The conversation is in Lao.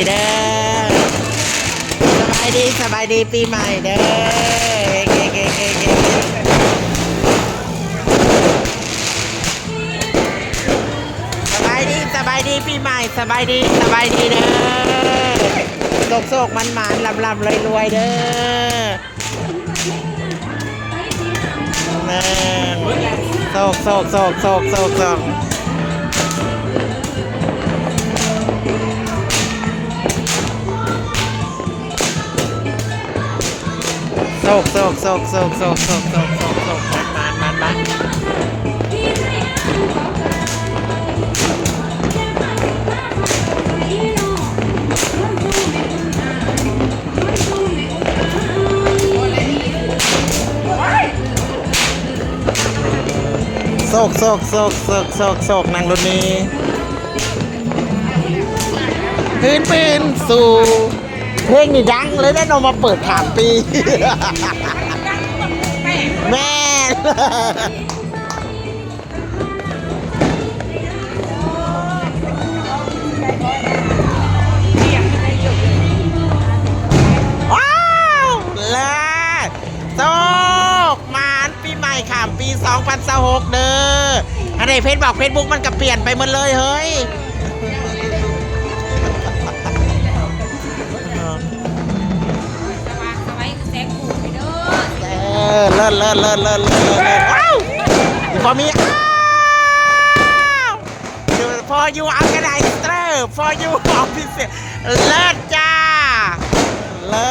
ເດີ ສະບາຍດີ ສະບາຍດີປີໃໝ່ເດີ ເສະບາຍດີ ສະບາຍດີປີໃໝ່ ສະບາຍດີ ສະບາຍດີເດີ ໂຊກໆ ໝານໆ ລ່ຳໆ ລວຍໆ ເດີ. ແມ່ນ ໂຊກ ໂຊກ ໂຊກ ໂຊກ ໂຊກ ໂຊກ ໂຊກ ໂຊກ ໂຊກ ໂຊກ ໂຊກ ໂຊກ ໂຊກ ໂຊກ ໂຊກ ໝານ ໝານ ໝານ ໝານ. ໂຊກ ໂຊກ ໂຊກ ໂຊກ ໂຊກ ໂຊກ ນາງລຸນນີ ພື້ນ ພື້ນ ສູ່ ເພງນີ້ດັງເລີຍເດ້ເນາະ ມາເປີດຂ້າມປີ ແມ່ນ. ວ້າວ ເລີດ ໂຊກໝານ ປີໃໝ່ຂ້າມປີສອງພັນຊາວຫົກເດີ ອັນໃດເຟສບອກເຟສບຸກມັນກະປ່ຽນໄປໝົດເລີຍເຮີ້ຍ. ສະຫວ່າງສະໄຫວຄືແສງໂຄມເດີ ເອີ ເລີດ ເລີດ ເລີດ ເລີດ ເລີດ ເລີດ ເລີດ ວ້າວ ອີ່ພໍ່ມີ ອ້າວ For you organizer for you official ເລີດຈ້າ ເລີ